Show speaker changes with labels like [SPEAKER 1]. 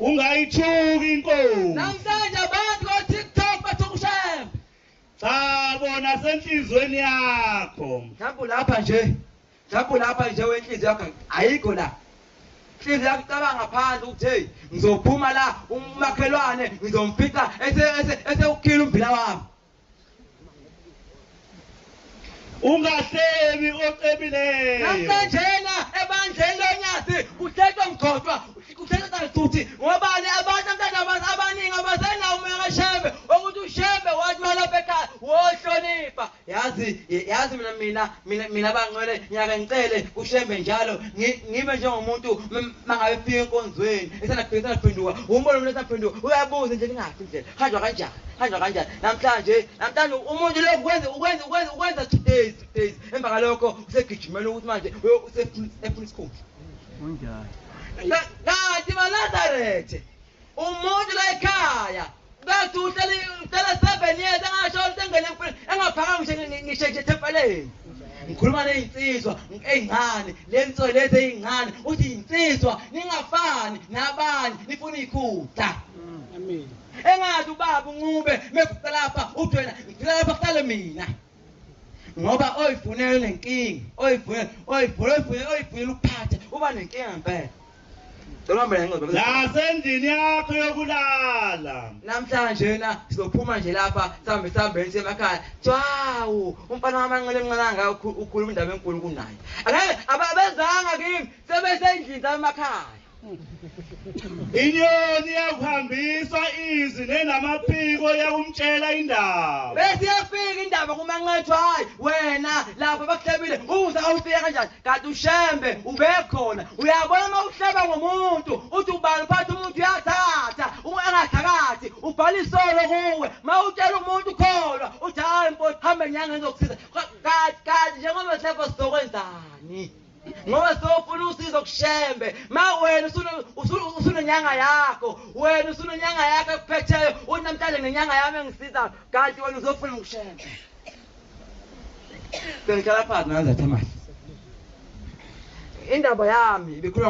[SPEAKER 1] Ungayithuki inkosi.
[SPEAKER 2] Namhlanje abantu ko-TikTok bathuka uShembe.
[SPEAKER 1] Cha bona senhlizweni yakho.
[SPEAKER 2] Mhlawumbe ulapha nje, mhlawumbe ulapha nje wenhliziyo yakho ayikho la. Inhliziyo yakho icabanga phansi ukuthi hey ngizophuma la umakhelwane ngizomfica ese ese esewukhila ummbila wami.
[SPEAKER 1] Ungahlebi ocebileyo.
[SPEAKER 2] Namhlanjena ebandleni lonyazi kuhletshwa mgxotshwa kuhletshwa saluthi ngobani abantu namhlanje abantu abaningi abasenawo umoya kaShembe ukuthi uShembe wathi malapha ekhaya wohlonipha Yazi yazi mina mina mina mina bangcwele ngiyake ngicele kuShembe njalo ngibe njengomuntu mangabe fika enkonzweni esanafika esanaphenduka umbona umuntu esaphenduka uyabuza nje ingaphi indlela hanjwa kanjani hanjwa kanjani namhlanje namhlanje umuntu lokhu kwenza ukwenza ukwenza ukwenza 2 days 2 days emva kalokho usegijimela ukuthi manje usefuna efuna isikhundla
[SPEAKER 3] Kunjalo.
[SPEAKER 2] Kanti maNazaretha umuntu la ekhaya Bathi uhlale uhlala 7 years engasho ukuthi engene engaphakami ngisho ngisho nje ethempeleni. Ngikhuluma nezinsizwa ezincane, lensizwa lezi ezincane uthi insizwa ningafani nabanye nifuna ikhudla.
[SPEAKER 3] Amen.
[SPEAKER 2] Engathi ubaba uNcube mekuqa lapha uthi wena ngifika lapha kuhlale mina. Ngoba oyifunela nenkinga, oyifunela oyifunela oyifunela oyifunela ukuphatha uba nenkinga ngempela.
[SPEAKER 1] Nasendlini yakho yokulala.
[SPEAKER 2] Namhlanje na sizophuma nje lapha sihambe sihambe siye emakhaya. Twawu, umfana wamanqele emncane kangaka ukhuluma indaba enkulu kunaye. Angeke abezanga kimi sebesendlini zami emakhaya.
[SPEAKER 1] Inyoni yakuhambisa izwi nenamaphiko yakumtshela indaba.
[SPEAKER 2] Bese iyafika indaba kuManqethu hayi wena lapha bakuhlebile uze awufike kanjani kanti uShembe ubekhona uyabona uma uhleba ngomuntu uthi ubani uphatha umuntu uyathatha engathakathi ubhala isolo kuwe uma utshela umuntu ukholwa uthi hayi mfowethu hambe nyanga ngizokusiza kanti kanti njengoba sihleba sizokwenzani ngoba sofuna usizo kuShembe ma wena usunenyanga yakho wena usunenyanga yakho ekuphetheyo uthi namhlanje ngenyanga yami engisizayo kanti wena uzofuna kuShembe. Bengihlala phansi nanzathi amahle indaba yami ibikhuluma.